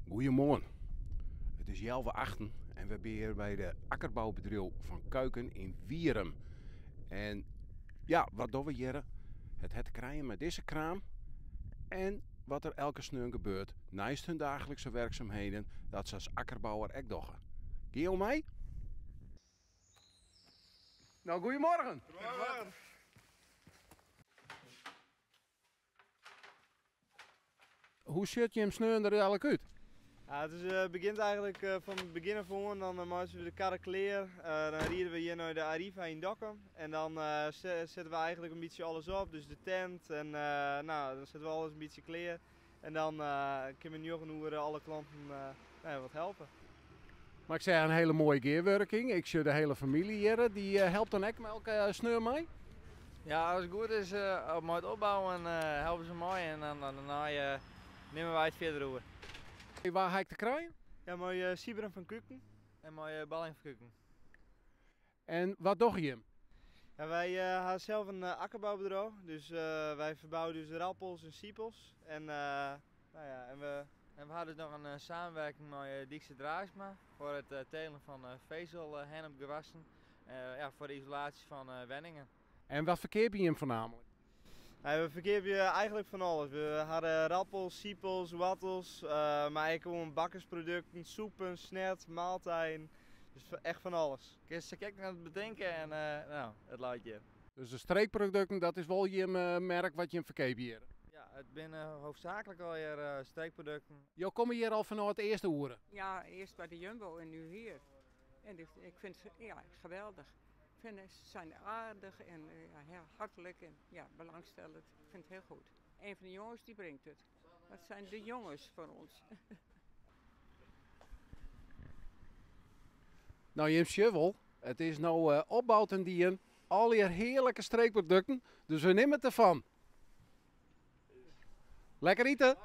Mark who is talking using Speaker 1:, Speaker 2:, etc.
Speaker 1: Goeiemoarn. It is healwei achten en we binne hjir by de akkerboubedriuw Van Kuiken yn Wierum. En ja, wat dogge we hjir? It hat te krijen mei dizze kraam en wat der elke sneon gebeurt neist hun daaglikse werksumheden dat se as akkerbouwer ek dogge. Gean jo mei? Nou, goedemorgen.
Speaker 2: Goedemorgen.
Speaker 1: Hoe sjocht jim sneon der elk út?
Speaker 2: Ja, it is, begjint eigentlik fan it begjin af oan. Dan meitsje we de karre klear. Dan ride we hjir nei de Arriva yn Dokkum. En dan sette we eigentlik in bytsje alles op. Dus de tent en nou, dan sette we alles in bytsje klear. En dan kinne we njoggen oere alle klanten nou ja, wat helpe.
Speaker 1: Mar ik seach in hiele moaie gearwurking. Ik sjoch de hiele famylje hjir. Dy helpt dan ek elke sneon mei?
Speaker 3: Ja, as it goed is mei it opbouwen helpe se mei en dan dêrnei nimme wy it fierder oer.
Speaker 1: Wa ha ik te krijen?
Speaker 2: Ja, mei Sybren van Kuken.
Speaker 3: En mei Balling van Kuken.
Speaker 1: En wat dogge jim?
Speaker 2: Ja, wy ha sels in akkerboubedriuw, dus wy ferbouwe dus rappels en sipels. En, nou ja, en we
Speaker 3: En we ha dus noch in samenwerking mei Dykstra Draaisma foar it telen fan vezelhennepgewassen, ja, foar de isolaasje fan wenningen.
Speaker 1: En wat ferkeapje jim foarnaamlik?
Speaker 2: We ferkeapje eigentlik fan alles. We ha rappels, sipels, woartels, mar ek gewoan bakkersprodukten, soepen, snert, maaltijden. Dus echt fan alles.
Speaker 3: Kinst sa gek net betinke en no, it leit hjir.
Speaker 1: Dus de streekprodukten, dat is wol jim merk wat jim ferkeapje hjir?
Speaker 3: Ja, it binne hoofdzaaklik allegear streekprodukten.
Speaker 1: Jo komme hjir al fanôf it earste oere?
Speaker 4: Ja, earst by de Jumbo en nu hier. En ik vind het, ja, geweldich. Ik vind ze zijn aardich en ja, hartelijk en ja, belangstellend. Ik vind het heel goed. Een van de jongens die brengt het. Dat zijn de jongens van ons.
Speaker 1: Nou jim sjogge wol, it is no opboud en dien. Allegear hearlike streekprodukten, dus we nimme it derfan. Lekker ite!